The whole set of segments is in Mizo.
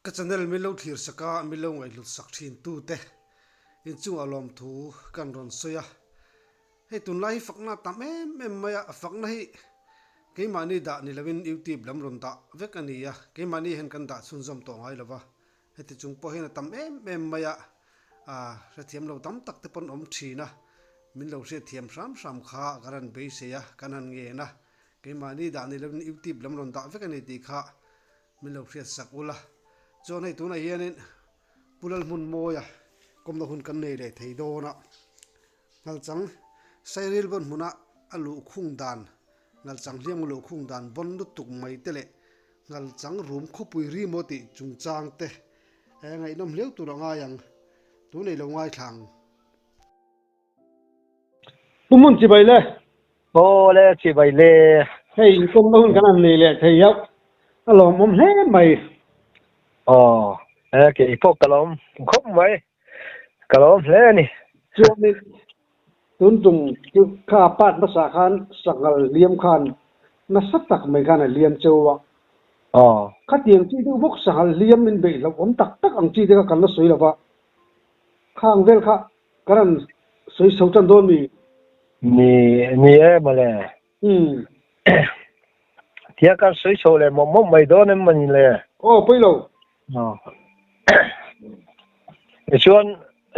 Ka channel min lo thlir sak a, min lo ngaihhlut sak thin tu te inchungah lawmthu kan rawn sawi a. Hei tunlai hi fakna a tam em em mai a, a fakna hi keimahni dah ni loin youtube lam rawn dah vek a ni a, keimahni hian kan dah chhunzawm tawh ngai lo va, heti chung pawh hian a tam em em mai a, ah hrethiam lo tam tak te pawn awm thin a, min lo hriatthiam hram hram kha ka rawn beisei a, kan han ngen a, keimahni dah ni loin youtube lam rawn dah vek a ni tih kha Min lo hriat sak ula. Chuan hei tunah hianin Pu Lalhmunmawia kawmna hun kan nei leh thei dawn a. Ngalchang Sairil bawn hmuna a luhkhung dan, Ngalchang hliam a luhkhung dan bawn lutuk mai te leh Ngalchang rum khawpui ri maw tih chungchang te ngaihnawm hliau tur a ngai ang. Tunei lo ngaithla ang. Pu Hmun chibai le. Aw le chibai le. Hei inkawmna hun kan han nei leh thei a, a lawmawm hle mai. Aw e kei pawh ka lawm khawp mai, ka lawm hle a ni. Chuanin tun tum chu kha part hmasa khan sanghal hliam khan nasa tak mai khan a hliam cheu a. Aw. Khatiang chi deuh bawk sanghal hliam min beih hlauhawm tak tak ang chi te kha kan la sawi lo va. Khang vel kha Ka rawn sawi chho tan dawn mi? Ni, ni e mawle. Umm. Tia kan sawi chho leh mawp mawp mai dawn em mawni le? Aw, pawi lo. Aw. Tichuan,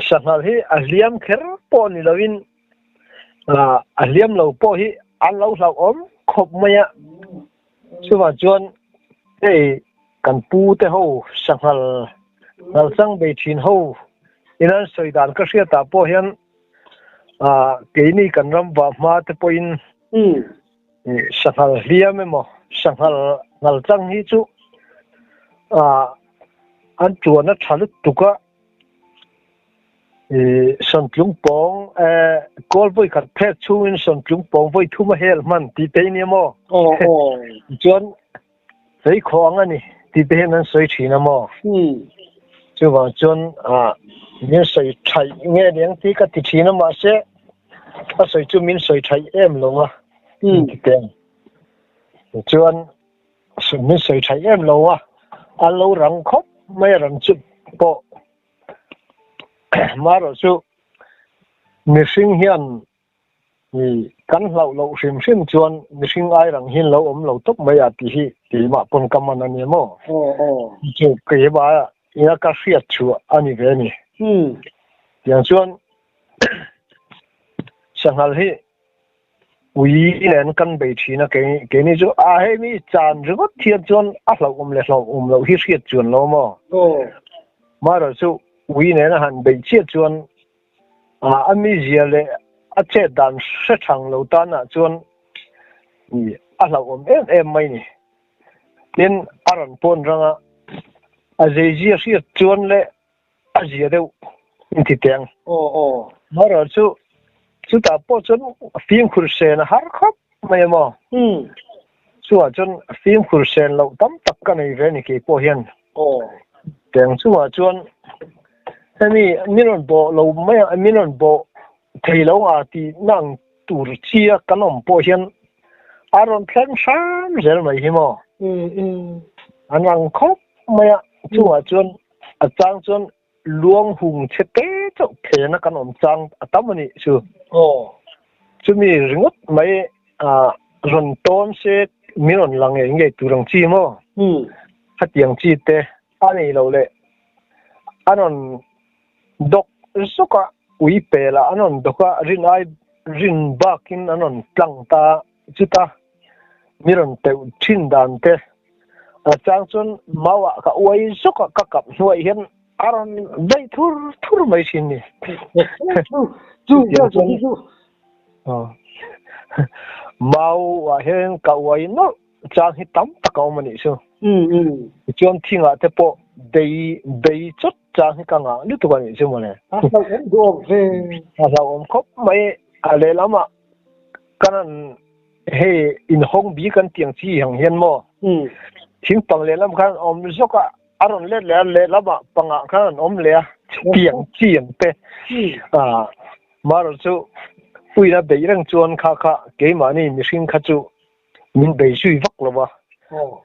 sanghal hi a hliam kher pawh ni loin, a hliam lo pawh hi an lo hlauhawm khawp mai a. Chuvang chuan hei kan pu te ho sanghal ngalchang bei thin ho in an sawi dan ka hriat ah pawh hian ah keini kan ram vah hma te pawhin sanghal hliam emaw sanghal ngalchang hi chu ah an tuan a tha lutuk a. Sawntlung pawng kawl vawi khat phek chhungin sawntlung pawng vawi thum a hel hman tih te hi nia maw? Chuan fei khawh ang a ni tih te hian an sawi thin a maw? Chuvang chuan min sawi thaih nge niang tih ka ti thin a mahse a sawi chu min sawi thaih em lo a ti teh ang. Chuan min sawi thaih em lo a, a lo rang khawp mai a rang chu pawh Marawh chu mihring hian kan hlauh loh hrim hrim chuan mihring ai rang hian lo awm lo tawp mai a tih hi keimah pawn ka man a ni maw? Chu keimah ina ka hriat chhuah a ni ve a ni. Tiang chuan sanghal hi Ui nen kan bei thin a, keini chu a hei mi chan ringawt hian chuan a hlauhawm leh hlauhawm loh hi hriat chuan lo maw? Marawh chu ui nen a han beih chiah chuan a mizia leh a chet dan hre thang lo tanah chuan a hlauhawm em em mai ni. Tin, a rawn pawn rang a, a zeizia hriat chuan leh a zia deuh in ti teng. Aw aw. Marawh chu chutah pawh chuan fimkhur sen a har khawp mai a maw? Umm. Chuvah chuan fimkhur sen loh tam tak ka nei ve a ni kei pawh hian. Aw. Teng chungah chuan hemi min rawn bawh lo mai a, min rawn bawh thei lo a tih na ang tur chi a kan awm pawh hian a rawn thleng hram zel mai hi maw? Umm umm. An ang khawp mai a, chungah chuan A chang chuan luang hung chhe te chauh phena kan awm chang a tam a nih chu. Aw. Chumi ringawt mai ah rawn tawn se min rawn la ngei ngei tur ang chi maw? Umm. Khatiang chi te a nei lo leh a rawn dawk zawk a, ui pel ah an rawn dawk a, rin ai rin bakin an rawn tlang ta chuta mi rawn teuh thin dan te A chang chuan mau ah ka uai zawk a, ka kap hnuaih hian a rawn daih thur thur mai thin ni. Chu chuan mau ah hian ka uai nawlh chang hi tam tak a awm a nih chu. Tichuan thing ah te pawh bei bei chawt chang hi ka ngah lutuk a nih chu mawle. A hlauhawm duh awm hle. A hlauhawm khawp mai. A lehlam ah kan han Hei inhawng bik an tiang chi ang hian maw? Thing pang lehlam khan an awm zawk a, a rawn let leh a, lehlamah pangah khan an awm leh a, tiang chi ang te. Ah, marawh chu uina beih reng chuan kha kha keimahni mihring kha chu min bei zui vak lo va,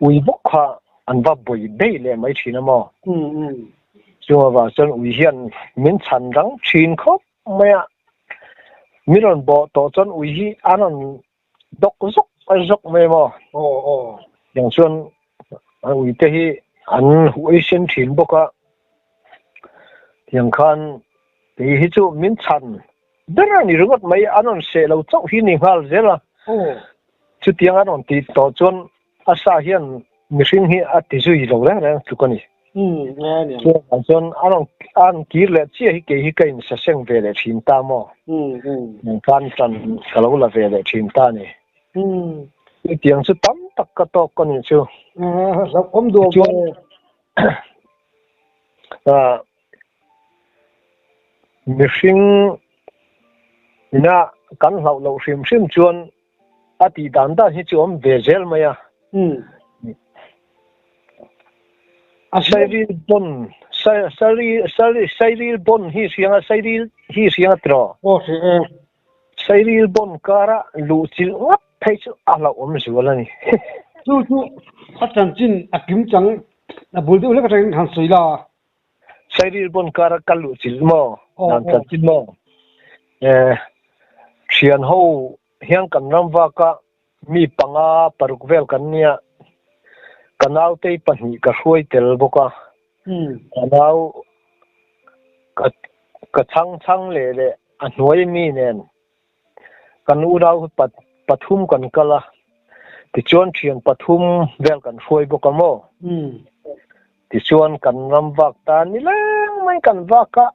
ui bawk kha. an va bei bei leh mai thin a maw? Chung avang chuan ui hian min chhan rang thin khawp mai a, min rawn bawh tawh chuan ui hi an rawn dawk zawk zawk mai a maw? Tiang chuan ui te hi an huaisen thin bawk a, tiang khan kei hi chu min chhan ber a ni ringawt mai, an rawn seh lo chauh hi ni nghal zel a. Chutiang an rawn tih tawh chuan a sa hian mihring hi a ti zui lo reng reng tluk a ni. Chuvang chuan a rawn a rawn kir leh chiah hi kei hi ka insaseng ve leh thin ta maw? Engkan tan ka lo la ve leh thin ta a ni. Chutiang chu tam tak ka tawk ka nih chu. Tichuan mihring ina kan hlauh loh hrim hrim chuan a tih dan dan hi chu awm ve zel mai a. Sairil bon, sairil bon hi hriang a, sairil hi hriang a tiraw? Aw hre e. Sairil bon kara luh chilh ngawt phei chu a hlauhawm zual a ni. Chu chu a chanchin a kim chang a bul deuh hlek atangin han sawi la. Sairil bon kara ka luh chilh maw? Dan chanchin maw? Thian ho hian kan ram vaka mi panga paruk vel kan nia, ka nautei pahnih ka hruai tel bawk a, ka nau ka chhang chhang leh leh a hnuai mi nen kan unau pathum kan kal a, tichuan thian pathum vel kan hruai bawk a maw? Tichuan kan ram vak ta ni leng mai kan vak a,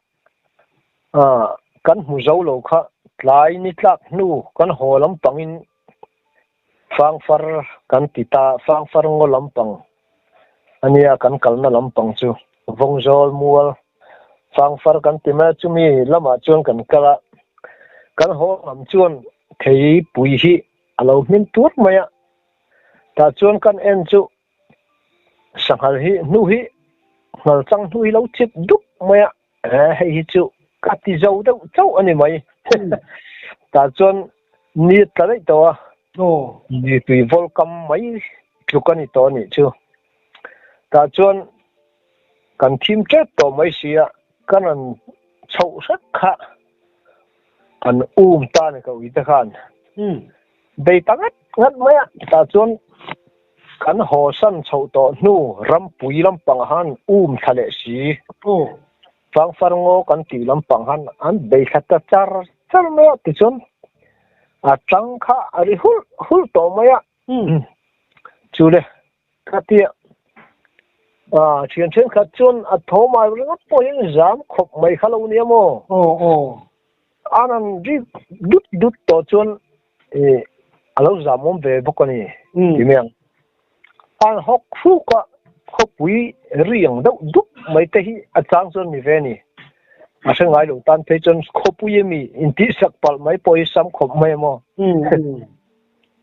Kan hmu zo lo kha tlai ni tlak hnu kan haw lampangin Fangfar kan ti ta, Fangfar ngaw lampang a nia kan kalna lampang chu Vawngzawl mual Fangfar kan ti mai a, chumi lamah chuan kan kal a, kan haw lam chuan theipui hi a lo hmin tuar mai a, tah chuan kan en chu Sanghal hi hnu hi nghal chang hnu hi lo chip dup mai a, hei hi chu ka ti zo deuh chauh a ni mai. Tah chuan ni a tla daih tawh a, ni tui vawl kam mai tluk a ni tawh a nih chu. Tah chuan kan thim tep tawh mai si a, ka rawn chhoh hrek kha an um ta ni ka uite khan. Bei ta ngat ngat mai a, tah chuan Kan haw san chhoh tawh hnu rampui lampang han um thla leh si. Fangfar ngaw kan tih lampang han an bei thla ta char char mai a tichuan a tang kha a ri hulh hulh tawh mai a. Chu le ka tia thian thenkhat chuan a tho mai ringawt pawh hian zam khawp mai kha lo nia maw? An han ri dut dut tawh chuan Ih, a lo zamawm ve bawk a ni, ti mai ang. An hawk hruk a, khawpui ri ang deuh dup mai te hi a chang chuan ni ve a ni. A hre ngai lo tan phei chuan khawpui ami intihsak palh mai pawh hi sam khawp mai a maw?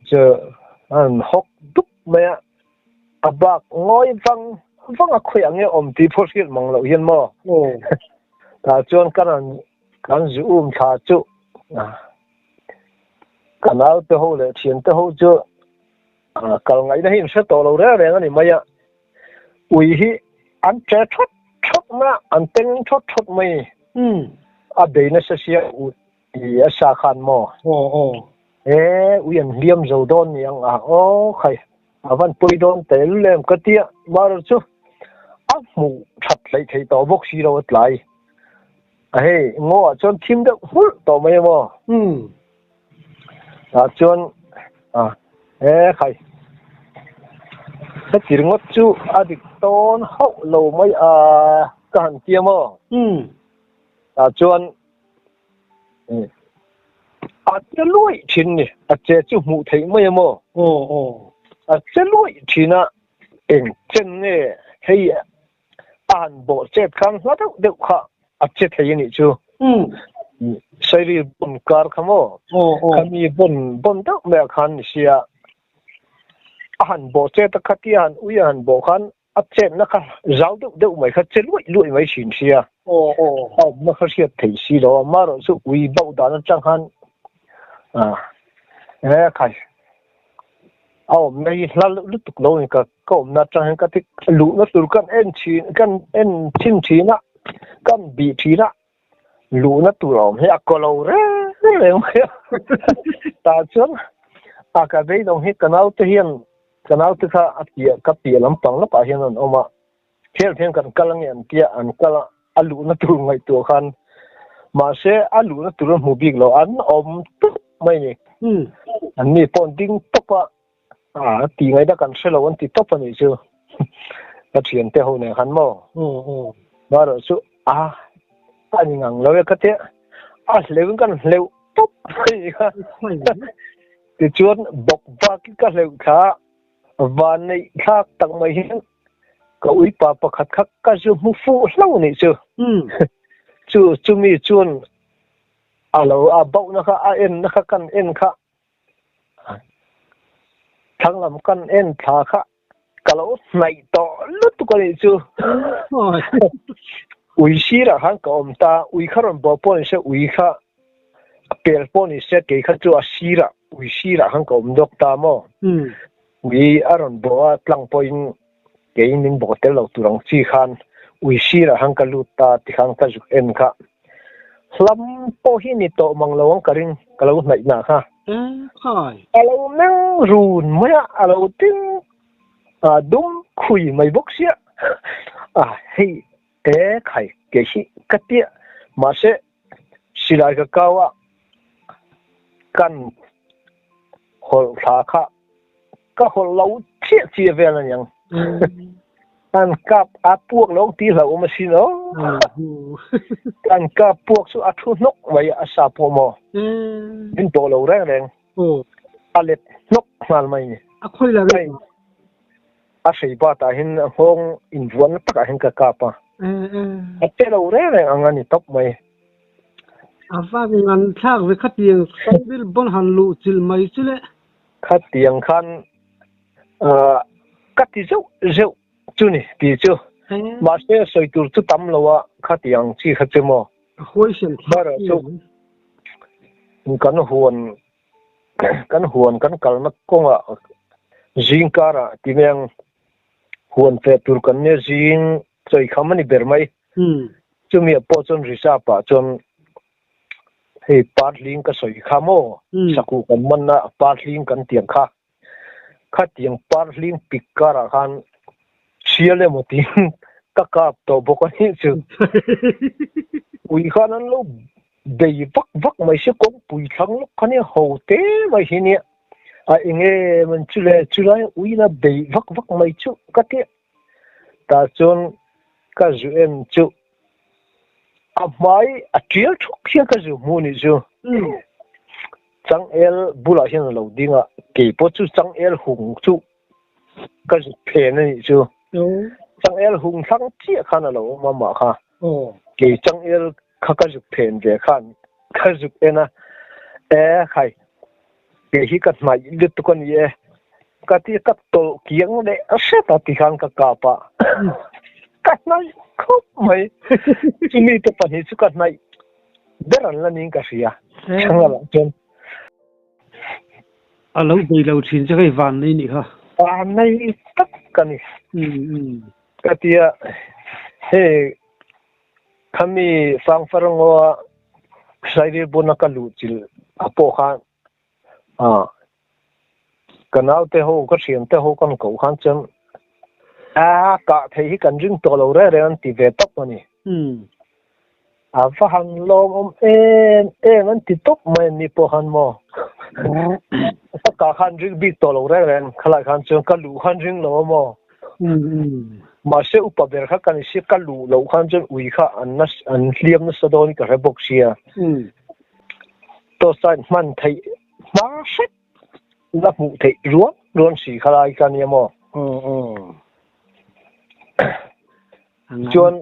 Chu an hawk dup mai a, a bak ngawi vang vang a khawi ang nge awm tih pawh hriat mang loh hian maw? Tah chuan ka rawn kan zu um thla chu Ka naute ho leh thiante ho chu kal ngaihna hi in hre tawh lo reng reng a ni mai a, ui hi an che thawt thawt mai a, an teng thawt thawt mai a bei nasa sia ui a sa khan maw e ui an hliam zo dawn ni ang a aw khai a van pawi dawn tel lem ka tia mar chu a hmuh that hleih theih tawh bawk si lo a tlai. A hei, ngaw ah chuan thim deuh hmulh tawh mai emaw? Umm. Tah chuan a he khai. Heti ringawt chu a dik tawn hauh lo mai a ka han ti emaw? Umm. Tah chuan a che luaih thin ni, a che chu hmuh theih mai emaw? Aw aw. A che luaih thin a, eng chen nge hei A han bawh chet khan hla deuh deuh kha a che thei a nih chu. Sairi bon kar kha maw? Khami bon bon deuh mai ah khan ni sia. A han bawh chet a khatia han ui a han bawh khan a chetna kha zau deuh deuh mai kha che luaih luaih mai thin sia. A awmna kha hriat theih si lo a, amaherawh chu ui bauh dan atang khan a he khai a awmna hi hla lutuk lo a ni ka. Ka awmna atang hian ka ti luhna tur kan en thin kan en thin thin a, kan bih thin a, luhna tur a awm hi a kaw lo reng reng mai a. Tah chuan a ka beidawng hi ka naute hian ka naute kha a piah ka piah lampang lawkah hian an awm a, Khel hian kan kal ange an tia an kal a, a luhna tur ngaihtuah khan mahse a luhna tur a hmu bik lo an awm tawp mai ni. An ni pawh an ding tawp a, a tih ngaihna kan hre lo an ti tawp a nih chu ka thiante ho nen khan maw. Marawh chu a a ni ngang lo e ka tia a hleuh in kan hleuh tawp mai ni kha. Tichuan bawk bak in ka hleuh thla a. Vanneih thlak tak mai hian ka uipa pakhat kha ka zu hmu fuh hlo nih chu. Chu chumi chuan a lo a bauhna kha a enna kha kan en kha thlanglam kan en thla kha ka lo hnaih tawh lutuk a nih chu. Ui sirah khan ka awm ta, ui kha rawn bawh pawh ni se ui kha A pel pawh ni se kei kha chu a sirah ui sirah khan ka awm dawk ta maw? Ui a rawn bawh a tlang pawhin kei min bawh tel lo tur ang chi khan ui sirah khan ka lut ta ti khan ka zuk en kha. Hlam pawh hi ni tawh mang lo ang ka ring ka lo hnaih nah kha. A lo meng run mai a, a lo ding dum khui mai bawk sia. A hei e khai kei hi ka tia mahse Silai ka kau a, kan hawlh thla kha ka hawlh lo chiah chiah vel a niang. An kap a puak lo tih hlauh awm asin aw. An kap puak chu a thu hnawk mai a sa pawh maw. Min tawh lo reng reng. A let hnawk nghal mai ni. A khawi la reng. A hrei bat ah hian a nghawng invuahna takah hian ka kap a. A che lo reng reng ang a ni tawp mai. A va ngan thlak ve khatiang saivil bawn han luh chilh mai chu le. Khatiang khan ka ti zeuh zeuh chu ni ti chu. Mahse sawi tur chu tam lo a khatiang chi kha chu maw. A huaisen thlak chu kan huan Kan huan kan kalna kawngah zing karah ti mai ang, huan feh tur kan nia zing chawikham a ni ber mai. Chumi ah pawh chuan reserve ah chuan hei par hling ka sawi kha maw, sakuh kan man a par hling kan tiang kha, khatiang par hling pik karah khan sial emaw tiin ka kap tawh bawk a nih chu. Ui khan an lo Bei vak vak mai si kawngpui thlang lawk kha nia ho te mai hi nia a enge man chu le chulai uina bei vak vak mai chu ka ti tah chuan ka zu en chu a hmai a tial thuk hian ka zu hmu nih chu changel bulah hian a lo ding a keipawh chu changel hung chu ka zu phen a nih chu changel hung thlang chiah khan a lo awm a mah kha kei changel kha ka zuk phen ve khan ka zuk en a, e khai kei hi ka hnaih lutuk a ni e ka ti ka tawlh kiang leh hret a ti khan ka kap a ka hnaih khawp mai chumi te pahnih chu ka hnaih ber an la niin ka hria chhang lah chuan A lo bei lo thin che hei van nei nih kha. Van nei tak ka ni. Ka tia hei Khami Fangfarangoa Sairil buna ka luh chilh a pawh khan ah ka naute ho ka thiante ho kan koh khan chuan a kah theih hi kan ring tawh lo reng reng an ti ve tawp a ni. A va han lawmawm em em an ti tawp mai an ni pawh khan maw. Ka kah khan ring bik tawh lo reng reng khalai khan chuan ka luh khan ring lo a maw. Mahse upa ber kha kan isi ka luh loh khan chuan ui kha an na an hliam nasa dawn ka hre bawk sia. Torchlight hman theih hma hret la hmuh theih ruang ruang si kha lai kha nia maw. Chuan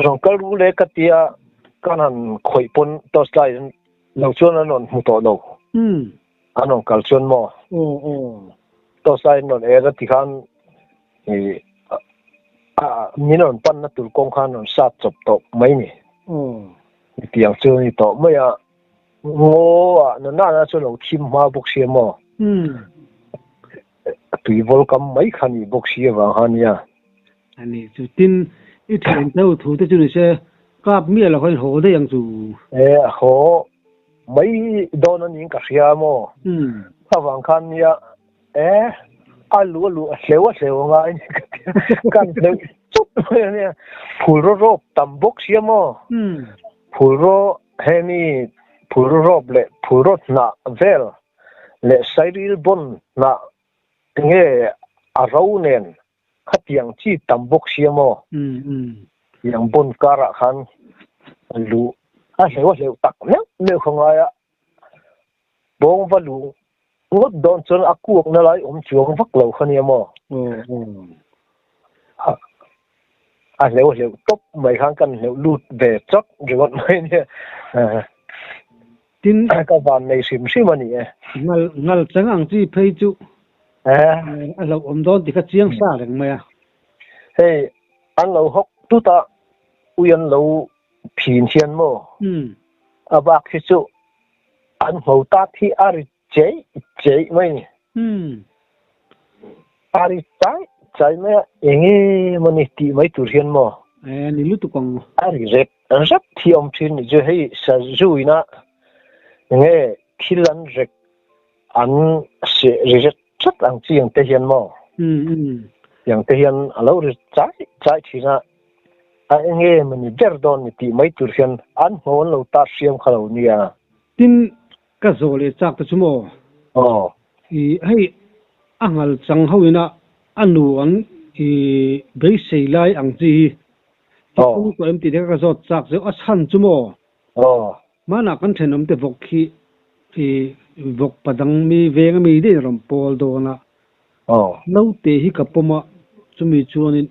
rawn kal ru le ka tia kan han khawih pawn torchlight lo chuan an rawn hmu tawh lo. An rawn kal chuan maw? Torchlight an rawn er a ti khan ih min rawn panna tur kawng khan rawn sat chawp tawh mai ni. Tiang chu a ni tawh mai a, ngaw ah na nana chu lo thim hma bawk sia maw? Tui vawlkam mai kha nih bawk si avang kha nia. A ni chu tin i thian deuh thu te chu ni se kap miah lo kha in haw daih ang chu. E haw mai dawn a niin ka hria maw? Avang khan nia e a lu a lu a hleu a hleu anga a ni ka tia kan hleuh chawp mai a nia. Phulraw rawp tam bawk sia maw? Phulraw hemi phulraw rawp leh phulraw hnah vel leh sairil bawn hnah nge a ro nen khatiang chi tam bawk sia maw? Tiang bawn karah khan luh a hleuh a hleuh tak meuh meuh kha ngai a, bawng va luh ngawt dawn chuan a kuakna lai awm chuang vak lo kha nia maw? A hleuh hleuh tawp mai khan kan hleuh lut ve chawt ringawt mai nia. Tin, ka van nei hrim hrim a ni e. Ngal, ngal chang ang chi phei chu a hlauh awm dawn tih kha chiang sa reng mai a. Hei, an lo hawk tut a, ui an lo phin hian maw? A bak hi chu an hmo tak hi a ri cheih cheih mai ni. A ri chai chai mai a, eng emaw ni tih mai tur hian maw? E, ni lutuk ang. A ri rep rep thi awm thin ni chu hei sazu ina enge thil an rek an seh ri ret ret ang chi ang te hian maw? Tiang te hian a lo ri chai chai thin a, a enge emaw ni ber dawn ni tih mai tur hian an hmo an lo tar hriam kha lo nia. Tin, Ka zawh leh chak te chu maw? Aw. I hei a ngal chang ho ina a nu an i beisei lai ang chi hi i pung tawh em tih te kha ka zawt chak zeuh a chhan chu maw? Aw. Hmanah kan thenawm te vawk hi i vawk padang mi veng ami daih in a rawn pawl dawn a. Aw. Naute hi ka pawm a, chumi chuanin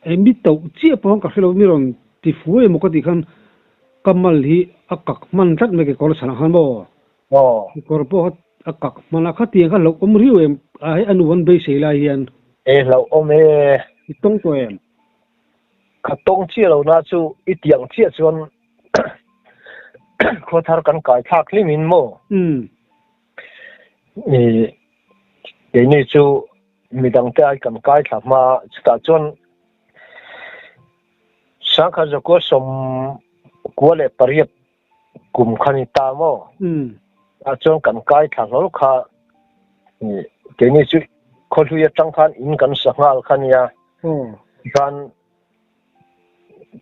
Eng mi toh chiah pawh ka hrelo mi rawn ti fu emaw ka tih khan ka mal hi a kak hman tlat mai kekawr chhanah khan maw? Aw. Kekawr pawh kha a kak hman a, khatiang kha hlauhawm riau em a hei a nu an beisei lai hian. E hlauhawm e. I tawng tawh em? Ka tawng chiah lo na chu i tiang chiah chuan khua thar kan kai thlak hlim in maw? Umm. I keini chu Midangte ai kan kai thla hma chutah chuan Sangkhat zakua 98 kum kha ni ta maw? Tah chuan kan kai thla hlawl kha keini chu khawhlui atang khan in kan sa nghal kha nia. Tikhan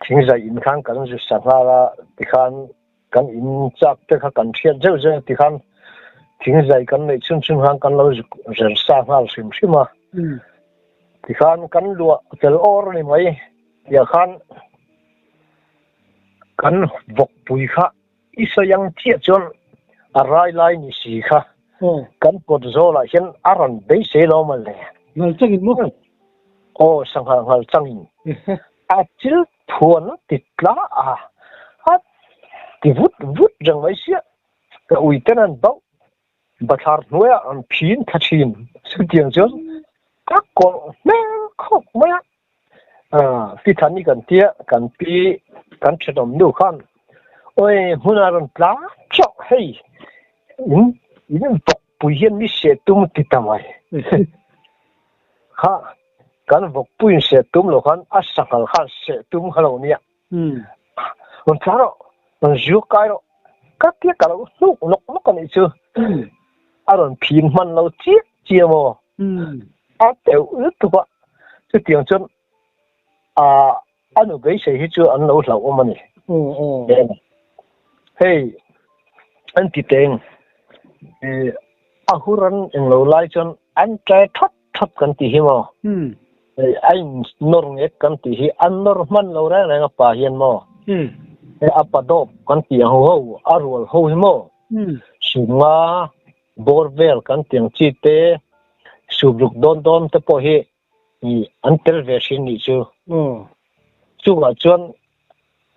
thingzai in khan kan zu sa nghal a tikhan Kan in chak te kha kan hriat zeuh zeuh ti khan thingzai kan neih chhun chhun khan kan lo zer sa nghal hrim hrim a. Tikhan kan luah fel awr a ni mai. Tiah khan kan vawkpui kha i sawi ang chiah chuan a rai lai ni si kha kan kawt zawlah hian a rawn beisei lo maw le. Ngal changin maw? Aw, sangha ngal changin. A chil phuan a ti tla a, a ti vut vut reng mai sia. Ka ui ten an bauh bathlar hnuaiah an phin thla thin. Chutiang chuan ka kawlh hmel khawp mai a. Pi Thani kan tia, kan pi kan thenawm nu khan awi hmunah rawn tla chauh hei in in vawkpui hian mi seh tum ti ta mai. Kha Kan vawkpuiin seh tum lo khan a sanghal khan seh tum kha lo nia. Rawn tla rawh, rawn ziuk kai rawh, ka tia ka lo hnuk nawk nawk a nih chu. A rawn phin hman lo chiah chiah maw? A teuh lutuk a, chutiang chuan a a nu beisei hi chu an lo hlauhawm a ni. Hei an ti teng, a hur an englo lai chuan an ṭe ṭhawt ṭhawt kan tih hi maw? Hei a in nawr ngek kan tih hi a nawr hman lo reng reng a pa hian maw? Hei a pa dawp kan tih ang ho ho a rual ho hi maw? Sunga bawr vel kan tih ang chi te subruk dawn dawn te pawh hi an tel ve hrin nih chu. Chungah chuan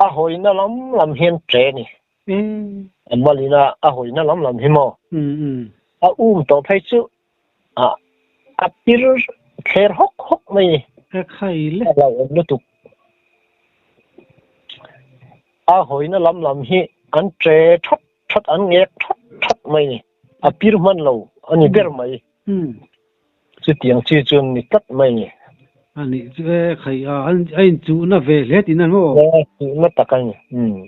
a hawina lam lam hian ṭe ni. A malina a hawina lam lam hi maw? A um tawh phei chu a a pir thler hawk hawk mai ni. Ka khai le. A hlauhawm lutuk. A hawina lam lam hi an ṭe ṭhat ṭhat, an ngek ṭhat ṭhat mai ni. A pir hman lo a ni ber mai. Chutiang chi chu ni tlat mai ni. A nih chu e, khai a, a inchuhna ve hle tihna an maw? E, chuhna tak a ni. Umm.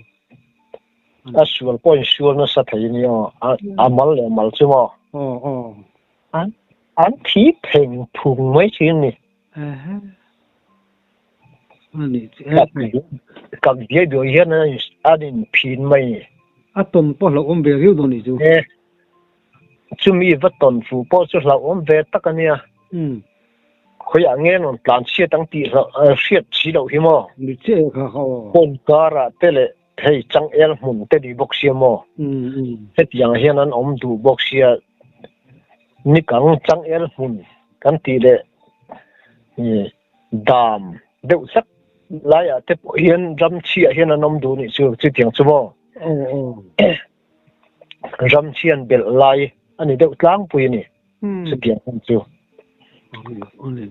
A sual pawh insual nasa thei a ni aw, a mal leh mal chu maw? Aw, aw. An, an thi pheng phung mai thin a ni. Ehe. A nih chu e, khai. Kak biai biai hian an inphin mai ni. A tawn pawh hlauhawm ve riau dawn nih chu. E, Chumi va tawn fuh pawh chu hlauhawm ve tak a nia. Khawiah nge rawn tlan chhiat ang tih hriat si loh hi maw? Ni chiah e kha kha aw. Pawn karah te leh hei changel hmun te ni bawk sia maw? Hetiang hian an awm duh bawk sia nikang changel hmun kan tih leh dam deuh hlek laiah te pawh hian ram chhiah hian an awm duh nih chu chutiang chu maw? Ram chhian belh lai a ni deuh tlangpui a ni chutiang hun chu.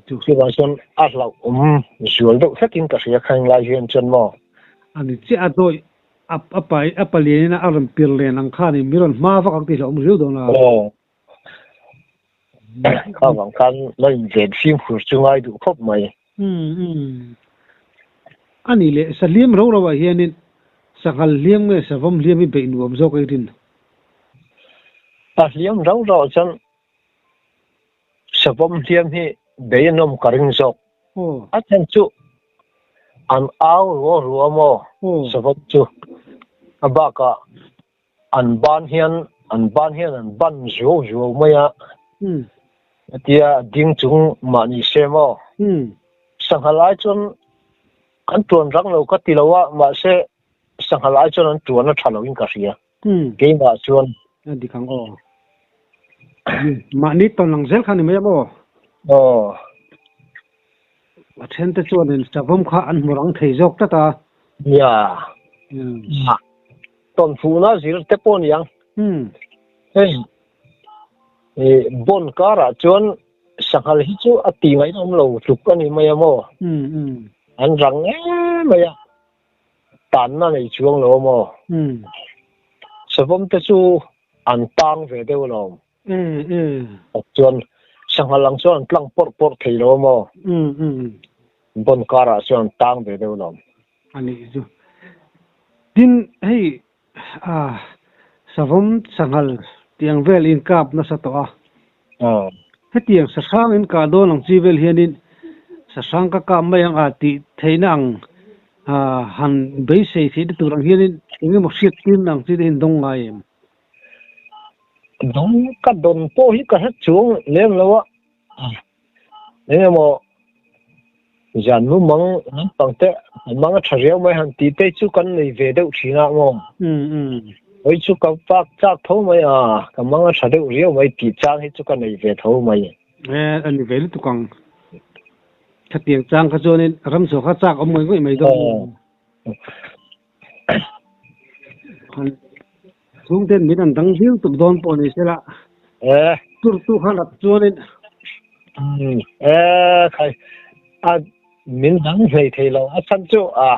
Chuvang chuan a hlauhawm zual deuh hlekin ka hria kha englai hian chuan maw. A ni chiah a dawi a pai a palian in a rawn pir len ang khan in mi rawn hma vak ang tih hlauhawm riau dawn a. Aw. Kha vang khan lo inven fimkhur chu ngai duh khawp mai. A nih leh sahliam ro ro ah hianin sanghal hliam nge savawm hliam hi beih nuam zawk ei rin? A hliam ro ro ah chuan savawm hliam hi bei a nawm ka ring zawk. A then chu an au ruau ruau maw savawm chu a bakah An ban hian an ban hian an ban zuau zuau mai a, hetia ding chung mah ni se maw? Sangha lai chuan an tuan rang lo ka ti lo a, mahse sangha lai chuan an tuan a tha lo in ka hria, keimah chuan. A dik ang aw. Mahni tawn ang zel kha ni mai a maw? Aw. A then te chuanin savawm kha an hmu rang thei zawk tlat a. Nia. Tawnfuhna zir te pawh ni ang. Hei bon karah chuan sanghal hi chu a ti ngaihawm lo tluk a ni mai a maw? An rang em mai a, tanna nei chuang lo a maw? Savawm te chu an tang ve deuh alawm. Chuan sanghal ang chuan an tlang pawrh pawrh thei lo a maw? Bon karah chuan an tang ve deuh alawm. A nih chu. Tin, hei ah savawm sanghal tiang vel in kap nasa tawh a. Hetiang sahrang in kah dawn ang chi vel hianin sahrang ka kap mai ang a tih theihna ang han beisei theihna tur ang hianin engemaw hriat tirna ang chi te hi an dawng ngai em? Dawng ka dawn pawh hi ka hre chuang lem lo a. Engemaw zan mumang lampang te mang a tha riau mai han tih te chu kan nei ve deuh thin a maw? Hawi chu ka pak chak tho mai a, ka mang a tha deuh riau mai tih chang hi chu ka nei ve tho mai. E, a ni ve lutuk ang. Khatiang chang kha chuanin ramchhuah kha chak awm ngawih ngawih mai dawn. Chhungten min an dang viau tuk dawn pawh ni sela. Eh. Tur tu kha lat chuanin. Eh khai a min dang hlei thei lo a chan chu a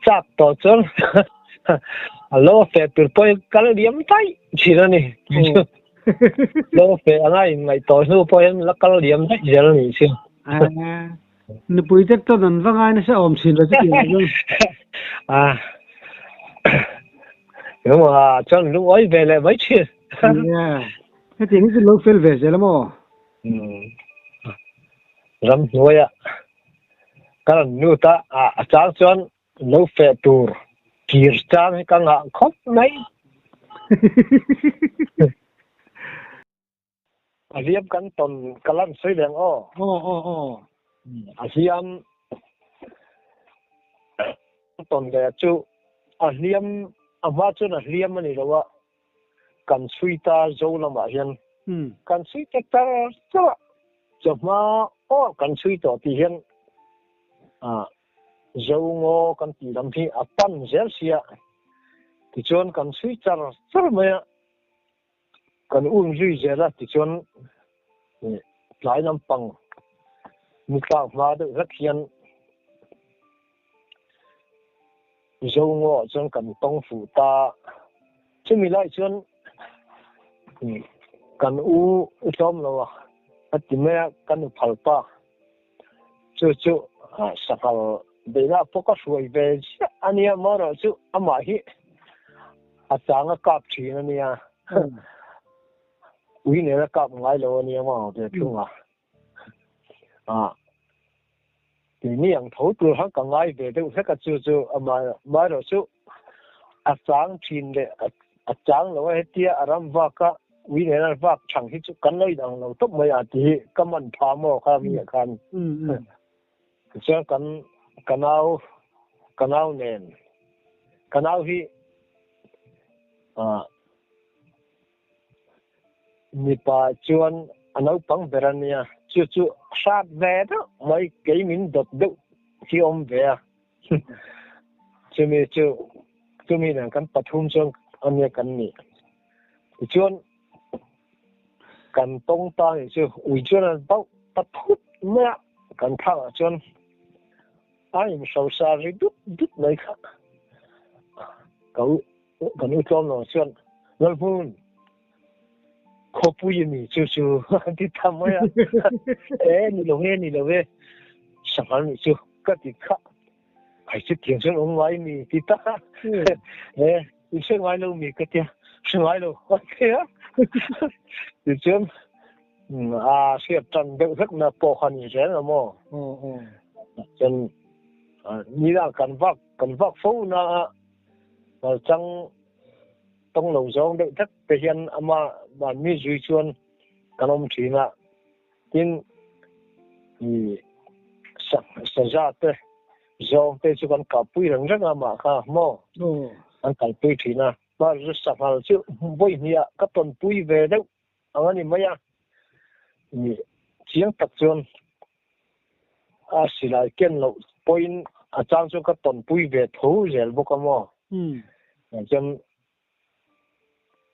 chak tawh chuan a lo fe tur pawh kal liam daih thin a ni. Lo fe anga in ngaih tawh hnu pawh hian la kal liam daih zel a nih chu. Nupui te chuan an va ngai nasa awm thin lo chu tih ang chuan. A Emaw a chuan lungawi ve leh mai thin. Nia, hetiang hi chu lo fel ve zel a maw? Ramhnuaia ka rawn lut a, a chang chuan Lo feh tur kir chang hi ka ngah khawp mai. A hliam kan tawn ka lan sawi leng aw. Aw aw aw. A hliam tawn leh chu a hliam a hma chuan a hliam a ni lo a, kan chhui ta zo lamah hian kan chhui ta char char a, chawhma aw kan chhui tawh tih hian ah Zo ngaw kan tih lam hi a pan zel sia, tichuan kan chhui char char mai a, kan um zui zel a, tichuan tlai lampang ni tlak hma deuh hlek hian Zo ngaw ah chuan kan tawng fuh ta, chumi lai chuan kan u tlawm lo a. A ti mai a, ka nu phal pa. Chu chu sanghal beihna pawh ka hruai ve ziah a nia, amaherawhchu amah hi a chang a kap thin a nia. Ui nen a kap ngai lo a nia maw ve thung a. Ah, keini ang tho tur khan ka ngai ve deuh hlek a chu chu amaherawhchu a chang thin leh a chang lo a hetia a ram vak a ui nena vak chhang hi chu kan lo inang lo tawp mai a tih hi ka man pha maw kha mi ah khan tichuan kan ka nau ka nau nen ka nau hi ah Mipa chuan a naupang ber a nia, chu chu hrat ve deuh mai kei min dawt deuh hi awm ve a. Chumi chu chumi nen kan pathum chuan a nia kan nih. Tichuan kan tawng ta nih chu ui chuan an bauh ta phut mai a, kan thlangah chuan a inhrosa ri dut dut mai kha. Ka Kan u tlawm lo chuan Lalhmun khawpui a mi chu chu an ti ta mai a. E ni lo e ni lo e sanghal nih chu ka ti kha. Ai chu tiang chuan awm ngai mi ti ta. E i hre ngai lo mi ka tia hre ngai lo a ti a. Tichuan a hriat tan deuh hlek na pawh kha ni reng a maw. Chuan ni la kan vak kan vak fo na a Kalchang tawng lo zawng deuh tlat te hian ama mahni zui chuan kan awm thin a, tin i saza te zawng te chu kan kalpui reng reng a mah kha maw kan kalpui thin a, sanghal chu vawi hnih ah ka tawnpui ve deuh ang a ni mai a, i chiang tak chuan A silai ken loh pawhin a chang chu ka tawnpui ve tho zel bawk a maw? Chuan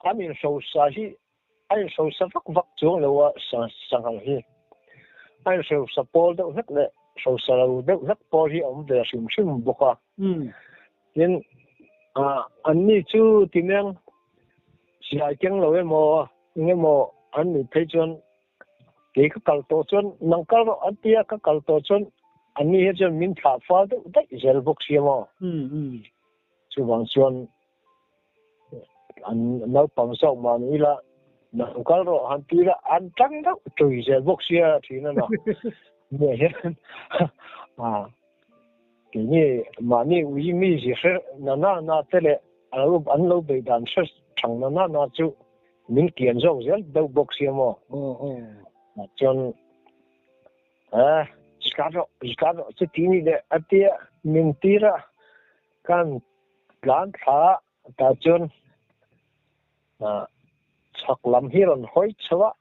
an inhrosa hi a inhrosa vak vak chuang lo a sanghal hi. A inhrosa pawl deuh hlek leh hrosa lo deuh hlek pawl hi a awm ve hrim hrim bawk a. Tin, anni chu tineng silai keng lo emaw eng emaw an nih phei chuan Kei ka kal tawh chuan nang kal rawh an ti a, ka kal tawh chuan anni hi chuan min thlah fal deuh daih zel bawk si a maw. Chuvang chuan an naupang zawk mah ni ila nang kal rawh han ti ila an tang deuh tui zel bawk sia thin a na. Hmeh hian a keini mahni ui mi zi hre na na na te leh an lo bei dan hre thang na na na chu Min kian zawk zel deuh bawk sia maw? Chuan eh zikar rawh zikar rawh chuti ni leh a tia min tir a, kan tlan thla a tah chuan chhak lam hi rawn hawi chho a,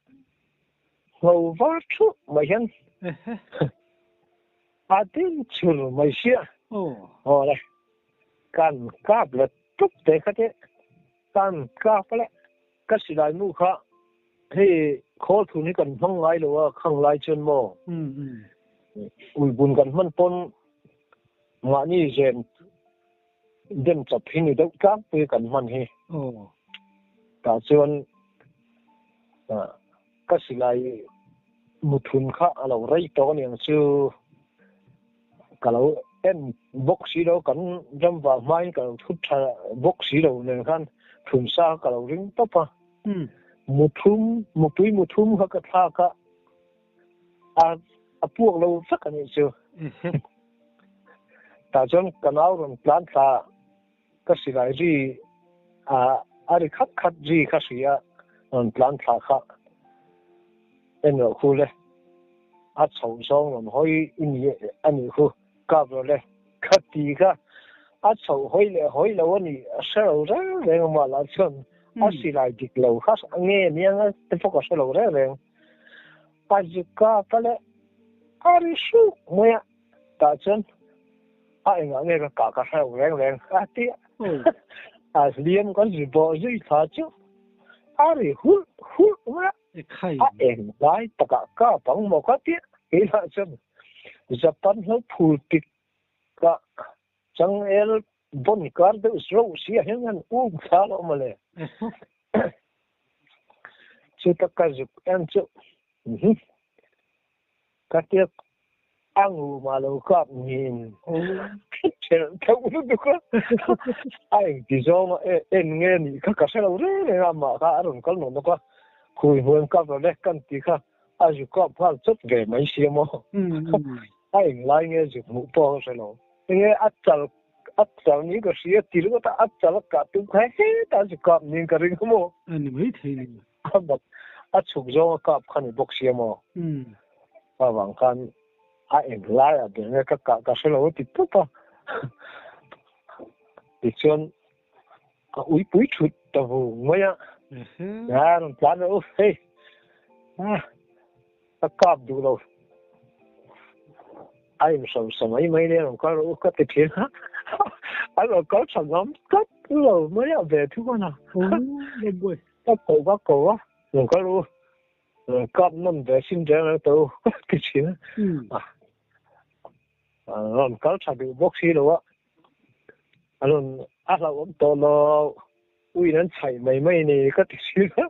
ngho var thuh mai hian a din chhur mai sia. Aw le kan kap let tup te kha te. Tan tlak leh ka silai mu kha hei khawl thun hi kan hmang ngai lo a khang lai chuan maw uibun kan hman pawn mahni zen dem chawp hi ni deuh tlangpui kan hman hi tah chuan ka silai mu thun kha a lo rei tawh aniang chu. Ka lo en bawk si lo, kan ram vah hmain ka lo thut tha bawk si lo nen khan thumsa kha ka lo ring tawp a. Mu thum, mupui mu thum kha ka thlak a, a a puak lo vek a nih chu. Tah chuan ka nau rawn tlan thla ka silai ri a a ri khat khat ri kha hria rawn tlan thla kha en rawh khu le a chho zawng rawn hawi i ni a nih khu kap rawh le ka ti kha a chho hawi leh hawi lo a nih a hre lo reng reng a mah lah chuan a silai dik lo kha nge nia te pawh ka hre lo reng reng a zu kap a le a ri hruk mai a tah chuan A engah nge ka kah ka hreuh reng reng a ti a. A hliam kan zui bawh zui thla chu a ri hulh hulh mai a. A eng lai takah ka bang maw ka ti a. Keilah chuan Japan hlo phul tik ka changel bawn kar deuh reuh si ah hian an um thla lo mawle. Chuta ka zuk en chu. Ka tia a ngu mah lo kap niin thelh theuh lutuk a, a engti zawng a en nge nih kha ka hre lo reng reng a, amah kha a rawn kal nawk nawk a, khui hmuan kap lo le kan tih kha a zu kap nghal chawt ve mai sia maw, a englai nge zu hmuh pawh ka hre lo, enge a chal a chal niin ka hria ti ringawt a, a chal a kah tum kha hetah a zu kap niin ka ring a maw. A ni maithei ni. A mak a chhuk zawng a kap kha ni bawk sia maw? Avang khan a eng lai ah ber nge ka kah ka hre lo a ti tawp a. Tichuan ka uipui thut ta vung mai a. A rawn tlan rawh u hei ka kap duh lo. A inhrosa mai mai nia rawn kal rawh u ka ti thin a, a rawn kal tha ngam tlat lo mai a ve thu khan a. Ka ko ka ko a, rawn kal rawh u, rawn kap nawn ve sin reng reng tawh u ka ti thin a. Rawn kal tha duh bawk si lo a, a rawn a hlauhawm tawh lo, uiin an chhaih mai mai ni ka ti thin a,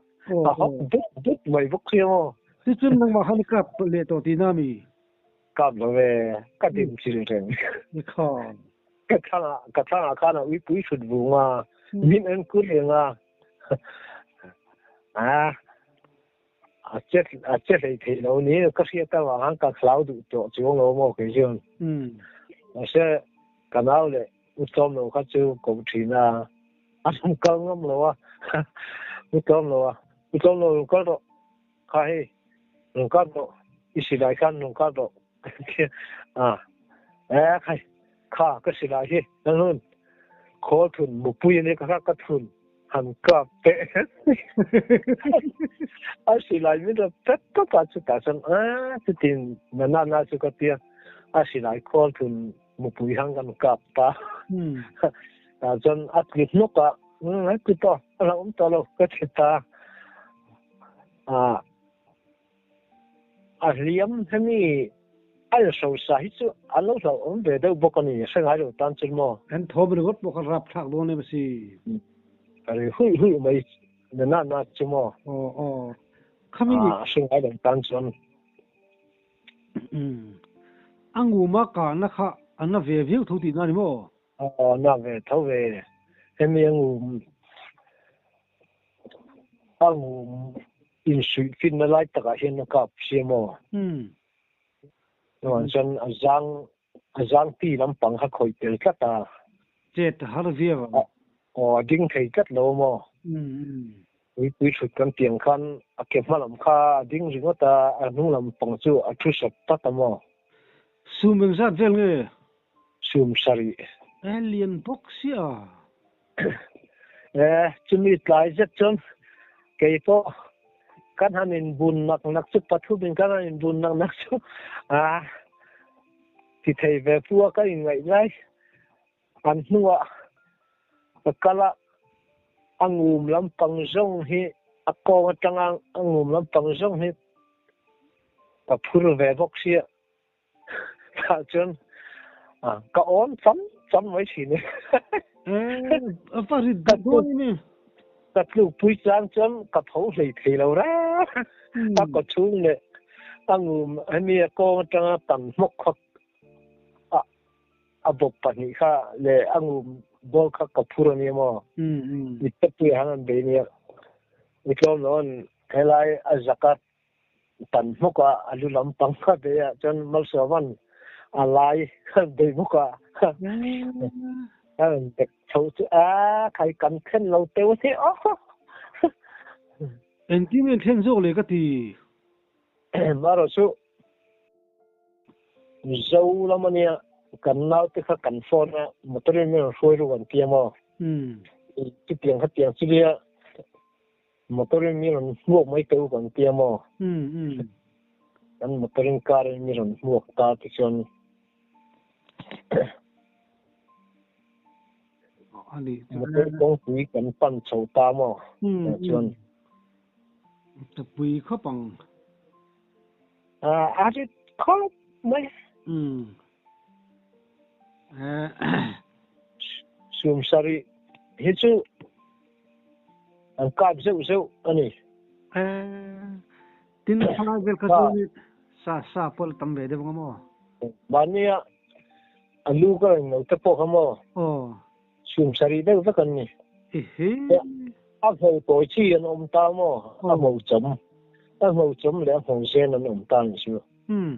a hawk dup dup mai bawk si a maw. Tichuan nangmah khan i kap leh tawh tihna mi? Kap lo ve, ka dim chil reng. Nikha. Ka thlang ka thlangah khan a uipui thut vung a, min en kur reng a. A a che a che hlei theih lo ni ka hriat avang khan ka hlau duh tawh chuang lo maw kei chuan. Mahse ka nau leh u tlawm lo kha chu ko thin a, a rawn kal ngam lo a, u tlawm lo a, u tlawm lo rawn kal rawh. Kha hei, rawn kap rawh, i silai khan rawn kap rawh a, e khai, kha ka silai hi ka hnun khawl thun mupui a nia ka kha ka thun han kap teh a silai min rawn pet tawp a chutah chuan a chutin na na na chu ka tia a silai khawl thun mupui han kan kap ta tah chuan a tlu hnawk a, a tlu tawh a hlauhawm tawh lo ka ti ta. A a hliam hemi a inhrosa hi chu an lo hlauhawm ve deuh bawk a ni, hre ngai lo tan chuan maw? An thawm ringawt pawh kha rapthlak dawn em asi. Ka ri huih huih mai na na na chu maw? Aw aw khami. A hre ngai lo tan chuan. A nguma kahna kha a na ve viau tho tihna a ni maw? Aw na ve tho ve, hemi a ngum A ngum insuih finna lai takah hian a kap sia maw? Chuan chuan a zang a zang ti lampang kha khawih tel tlat a. Chet a har viau ang. Aw a ding thei tlat lo maw? Uipui thut kan tiang khan a ke hma lam kha a ding ringawt a, a hnung lampang chu a thu sawp tlat a maw? Sum engzat vel nge? Sum sarih. E lian bawk sia. E, chumi tlai zet chuan kei pawh kan han inbun nak nak chu pathumin kan han inbun nak nak chu a ti thei ve pu a ka inngaih lai. An hnuah ka kal a, a ngum lampang zawng hi a kawng atanga a ngum lampang zawng hi ka phur ve bawk sia. Tah chuan ka awn cham cham mai thin e. A va rit duh dawn em e. Ka tlukpui chang chuan ka tho hlei thei lo reng. A kaw chhung leh a ngum hemi a kawng atanga tam hmawk kha a bawp pahnih kha leh a ngum bawr kha ka phur a nia maw. Mittepui ah han an bei nia. Mitlawm lo an helai a zaka tan hmawk a, a lu lampang kha bei ah chuan Malsawma'n a lai a bei bawk a, a rawn dek chho chu a khai kan then lo teuh a ni aw. Engtin nge then zawk le ka ti? Marawh chu Mizo lam a nia, kan naute kha kan phone a, motor in min rawn hruai ruk an ti a maw? Chutiang kha tiang chu nia. Motor in mi rawn hmuak mai teuh kan tia maw? Kan motor in car in mi rawn hmuak ta ti chuan motor kawngpui kan pan chho ta maw? Chuan Tapui khawp ang. A rit khawp mai. Sum sarih hi chu an kap zeuh zeuh a ni. Tin thalai vel kha chu Sa sa pawh la tam ve deuh ang a maw? Mahnia a lu ka rawn no te pawh kha maw? Aw. Sum sarih deuh vek an ni. Ehe. A hmo tawi chi an awm ta maw? A hmo chawm. A hmo chawm leh a hmo zen an awm ta ni chu. Umm.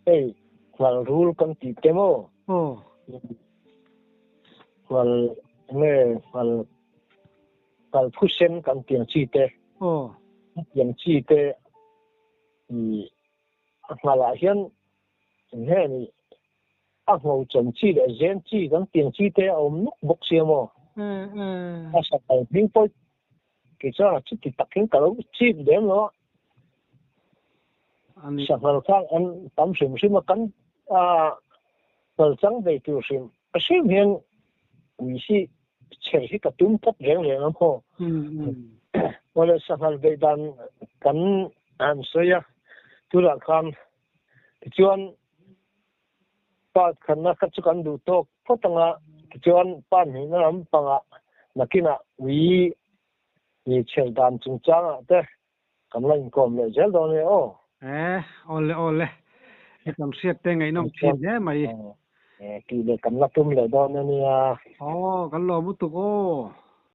Hei nghal rul kan tih te maw? Aw. Nghal nge nghal nghal phusen kan tih ang chi te. Aw. Tiang chi te i a nghalah hian eng ni a ngho chawm chi leh zen chi kan tiang chi te a awm nuk bawk sia maw? A sakal hming pawh kei chuan a chuti tak hian ka lo chip lem lo a. Sanghal kha an tam hrim hrim a kan nghal chang ve tur hrim hrim hian ui hi chher hi ka tum tlat reng reng a maw. Awle sanghal beih dan kan han sawi a tunah khan tichuan pa khanna kha chu kan duh tawk phawt ang a tichuan pa hnihna lampangah nakinah ui chher dan chungchangah te Kan la inkawm leh zel dawn e aw. E, awle awle. I kan hriat te ngaihnawm thin hle mai. E, tih leh kan la tum leh dawn a nia. Aw, kan lawm lutuk aw.